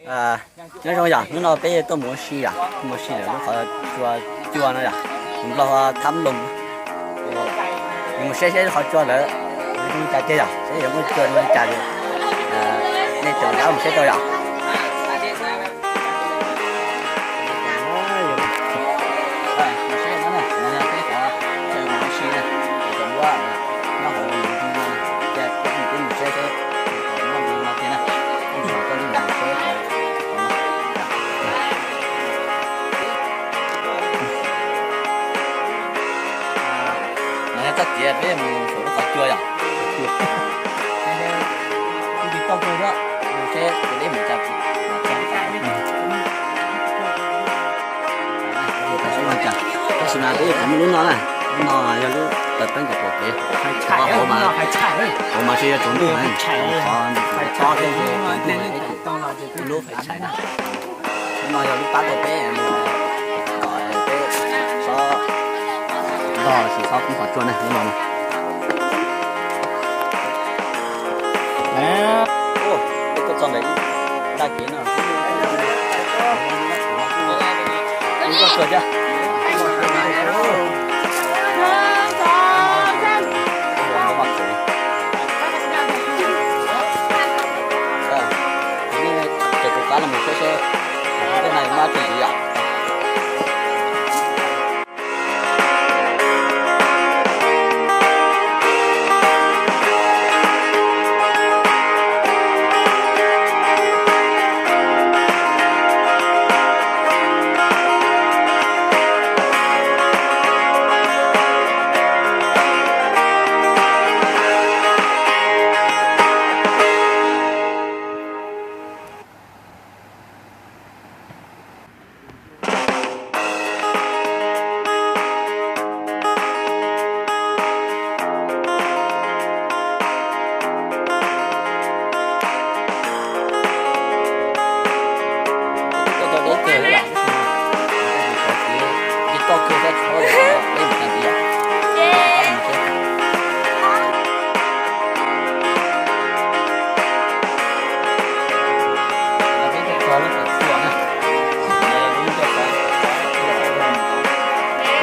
Nyob zoo yom, hnub no peb tuaj mus ua si yom, mus ua si ntawm lub qhov tsua cua no yom, Nplog Thab Loos. Mus saib saib qhov tsua ntawd zoo li cas tiag yom, saib yuav muaj tsua zoo li cas li. Nej tau rov qab mus saib tau yom. No yog txoj kev peb mus saum lub qhov cua yom. Tus tij toj kawg thiab, mus seb tus deb mus cas. Tab sis mas peb yuav kov muaj lub no na, lub no yog lub tawm peeb kom pom kev. Hauv mas, hauv mas tsis yog tsaus ntuj, qhov tob thiab, lub fais tshais na. Lub no yog lub pab tau peb mus kom peb txhob ntog lossis txhob poob qhov tsua na, lub no na. Peb tuaj txog ntawm ib tag kev no, ib nkoj kawg thiab. Ces kuv qab los mus seb seb tej no yuav muaj dab tsi yom.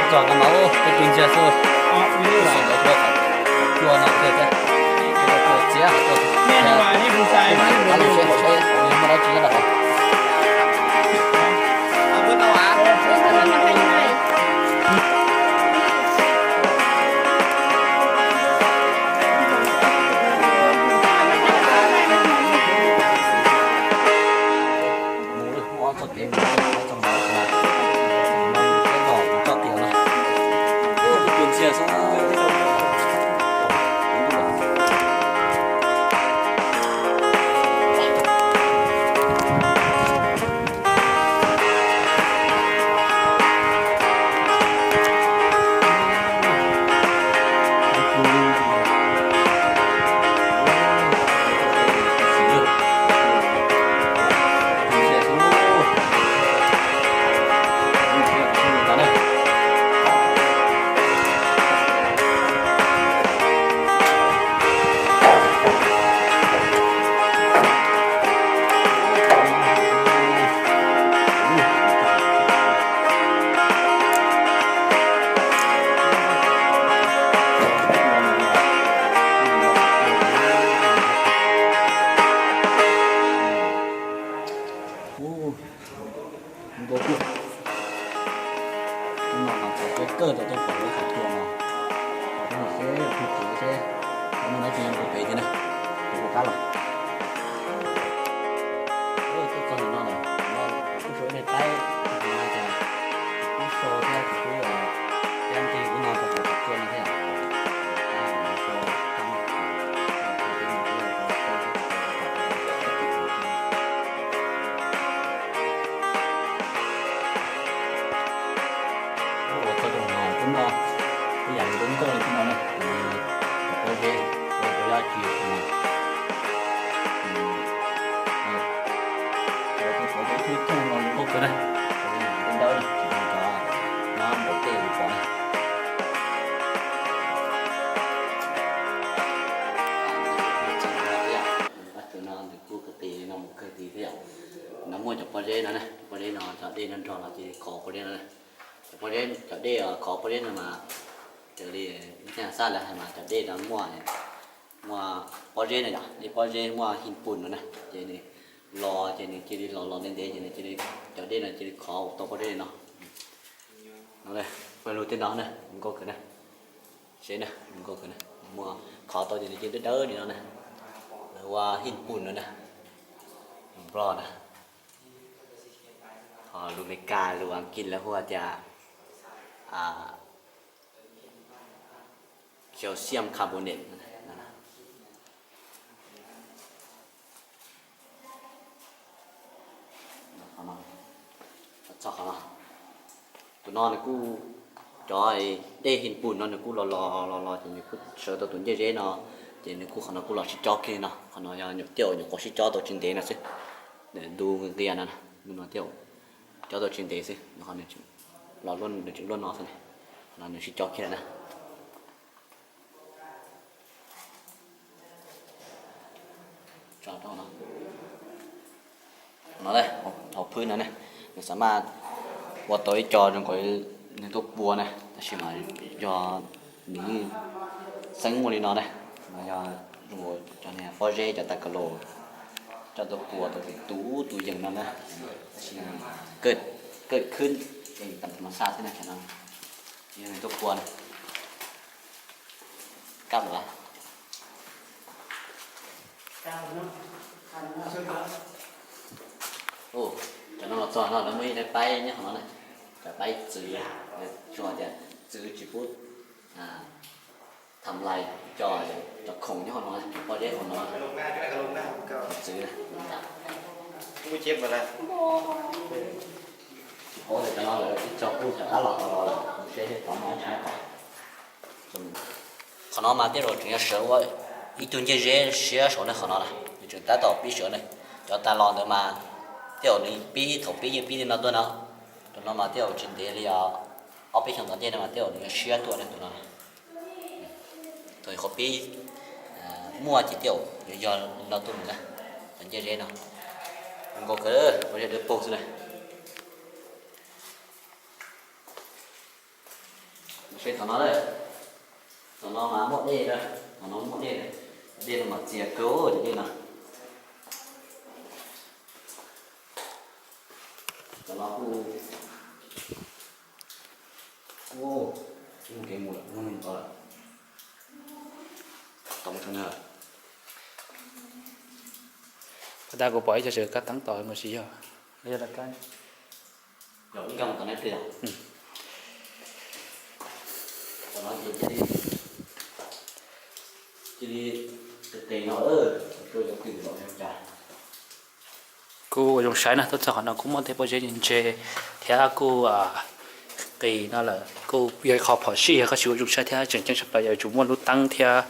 Txog no mas ua tus ntsia xwb, ua tus ntsia xwb, ua no kawg thiab, ua txiav hauv tuaj, qab los seb hauv seb muaj dab tsi nyob rau hauv. Mus lawm, ob txoj kev mus txog no, txoj kev no, tus ntsia xwb. Hnub no mas txog peb kawg tau tuaj pom lub qhov cua no. Peb mus seb tus twg seb muaj dab tsi nyob rau pem thiab na. Tus kuv qab los. Tuaj txog ntawm no lawm, no kuv tsuas ib me taib, kuv so thiab kuv twb cab nqi ub no rau pem qhov cua no thiab. Ua txog rau no kuj muaj ib yam li lub nkoj li no na, kuv paub seb ua dab tsi no. Ua tus qhov ib tug thooj no nkauj kawg na, ua li no dawb dawb na, tsis zoo cov nyob npaum tej kuv pom na. Tus no nws kuj kawg tis li no mus kawg tis thiab yom. Muaj cov pob zeb no na, cov pob zeb no cov dej nrog nrog no ces khov pob zeb no na. Cov pob zeb, cov dej khov pob zeb no mas raws li tej xab lawv hais mas cov dej no muaj, muaj pob zeb no yom, dej pob zeb muaj hij pun no na, ces nws los ces nws cia li los los ntev ntev ces nws cia li, cov dej no cia li khov tau pob zeb li no. No, peb lug tej no na, nkauj kawg na. Seb na, nkauj kawg na, muaj khov tau ces nws cia li dawb dawb li no na. Lawv ua hij pun no na, lus Nplog na. Ho lus Meskas lus Askiv lawv hu tias calcium carbonate. Txog qhov no, tus no nws kuj, cov dej hij pun no nws kuj los los los los ces nws kuj sawv tau tus ncej zeb no, ces nws kuj qhov no kuj los sib cob kiag no, qhov no yog nyuam tiaj nyuam qhuav sib cob tau tsis ntev no xwb, nws ntu nqia no, ntu no tiaj cob tau tsis ntev xwb, qhov nws los luaj, nws tseem luaj no xwb, qhov no nws sib cob kiag lawm na. No, hauv phwb no ne, nws xam maj ua tau ib co zoo nkaus nws tuaj pua na, tab sis mas yog nws yeej xeeb muaj li no na, mas yog zoo nkaus cov pob zeb cov tas kas los coj tuaj pua tau tus tus yees no na, tab sis kawj khwb yees tam tam mas xaj thiab na, cov no yog nws tuaj pua na. Kab lawm. Cov no los txog no lawv muaj ib daim paib nyob hauv no na, cov paib txwv, tsuas tias txwv tsis pub tham lais cov, cov khoom nyob hauv no, cov pob zeb hauv no, txwv na. Tsis paub tias cov no lawv ib txog kuj rov qab los tod los lawm, seb tod no tshab tod. Qhov no mas tej zaum tseem yuav sawv ua ib tug ncej zeb siab saud na, qhov no na nws tseem tab tom pib sawv ne. Cov tas los ntawd mas tej zaum nws pib, thaum pib yeej pib li no tuaj no. Cov no mas tej zaum tsis ntev li os, ob peb xyoos tom ntej no mas tej zaum nws yuav siab tuaj na tus no. Thaum qhov pib muaj ces tej zaum yuav yog li no tuaj mus na, cov ncej zeb no. Nkaus kawg, pob zeb dawb paug xwb na. Seb thaum no lawm, thaum no mas muaj dej lawm, thaum no muaj dej lawm, dej no mas txias kawg cov dej no. Thaum no kuj, kuj muaj kev mus lawm, muaj neeg tod lawm. Pas tas kuv pom ib co tseem kab teeb tos nkaus tsis yog, yog lawv kab. Kuj ua zoo saib na, tuaj txog qhov no kuj muaj tej pob zeb ntse thiab kuj qis no lawm, kuj yog ib qho phom sij yog koj tsis ua zoo saib thiab tseem ceeb tshaj plaws yog yuav tsum muaj lub teeb thiab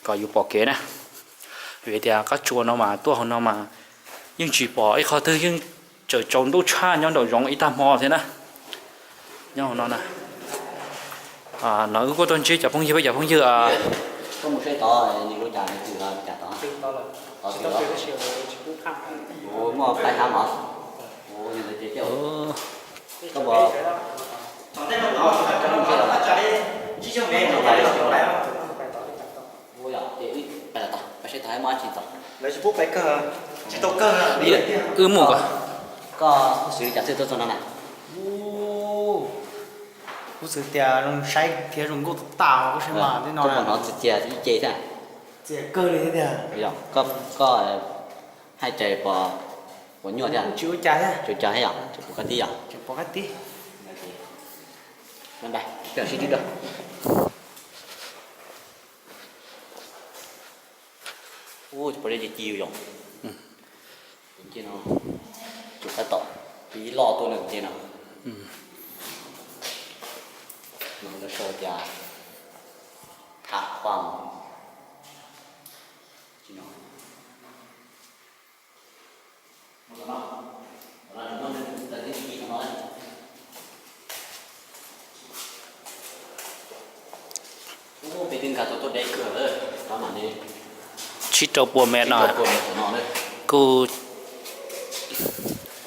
kom yus pom kev na. Vim tias qab tsua no mas tuaj hauv no mas yeej tsis pom ib qho twg, yeej tseem tsaus ntuj tshaj nyob nraum zoov ib tag hmo thiab na. Nyob hauv no na, no wb kuj tuaj ntsib cov phooj ywg, peb cov phooj ywg. Wb mus ko, koj xwv li cas xwb tuaj txog no na? Kuv xwv tias zoo saib thiab zoo nkauj tas tas, koj saib mas, tej no hnov txias txias ib ce thiab. Txias kawg li thiab tiag. Koj hais cais pom, pom nyuaj thiab. Tsis ua cas thiab. Tsis ua cas thiab yom, tseem pom kab tib yom. Tseem pom kab tib. Ua, pom dej ci ci yom. Ces no tus tab tom pib loj tuaj na tus dej no. No lawv sau tias hav qhuam. Tsib rau pua mev no kuj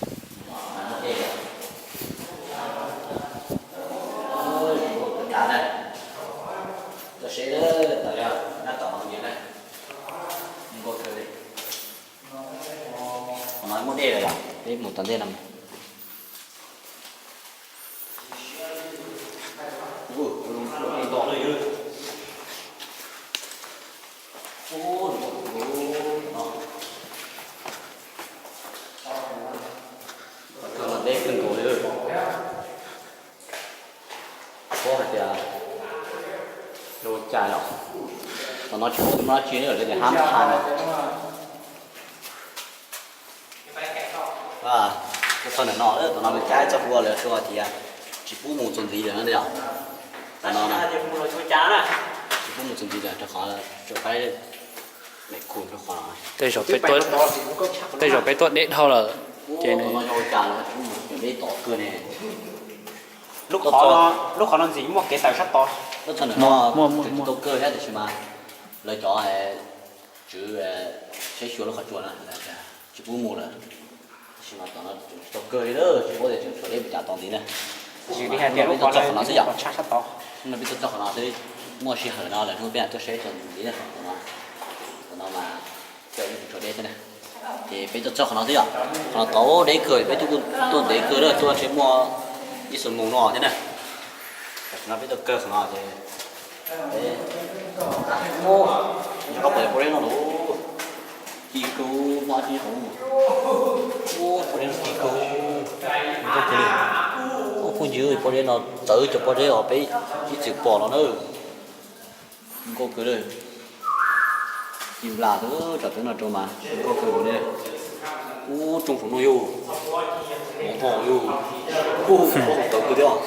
Muaj dej, tas na. Tuaj seb, tas yog nab tom no ntawd na. Nkauj kawg li. Qhov no muaj dej lawm yom, peb mus tom ntej no. Deb kawg nkaus li. Paub hais tias ua cas yom, tom no tsis muaj tus dab tsi li lawm tias hab hab no. Txog ntawm no, tom no lawv cab txoj hlua lawv tsuas tias tsis pub mus txuas ntxiv lawm no yom. Tom no tsis pub mus txuas ntxiv lawm rau qhov tsuas faib me khu rau qhov no. Tej zaum peb tuaj deb dhau lawm ces no yog ua cas los tsis pub mus, deb tod kawg ne. Lub qhov no ntxim muaj kev tawm sab tod. Txog ntawm no tseem tsis tau kawg thiab tiam sis mas lawv cov tswv saib xyuas lub qhov tsua no tsis pub mus lawm. Tab sis mas tom no tseem tsis tau kawg li, tsis paub tias tseem tshuav deb mus cas tod ntxiv na. Tab sis mas peb tuaj txog qhov no xwb yom. No peb tuaj txog qhov no xwb, muaj sij hawm no lawm hnub peb tuaj saib txog ntxiv na. Qhov no mas coj ib tshuav deb xwb na. Ces peb tuaj txog qhov no xwb yom. Qhov no tod deb kawg, peb tuaj ntev kawg lawm, tuaj ntshe muaj ib xuab moos no thiab na. Tam sim no peb tuaj kawg qhov no ces peb, nyob qhov pem pob zeb no los ci kawg, muaj dab tsi hauv. Pob zeb no ci kawg, nkauj kawg li. Ub phooj ywg, pob zeb no txawv cov pob zeb uas peb ib txwm pom no na. Nkauj kawg li. Ci nplas xwb, tsom twv no rau mas nkauj kawg li. Ub tsoo saum no yog, hov yog, ub txawv kawg thiab.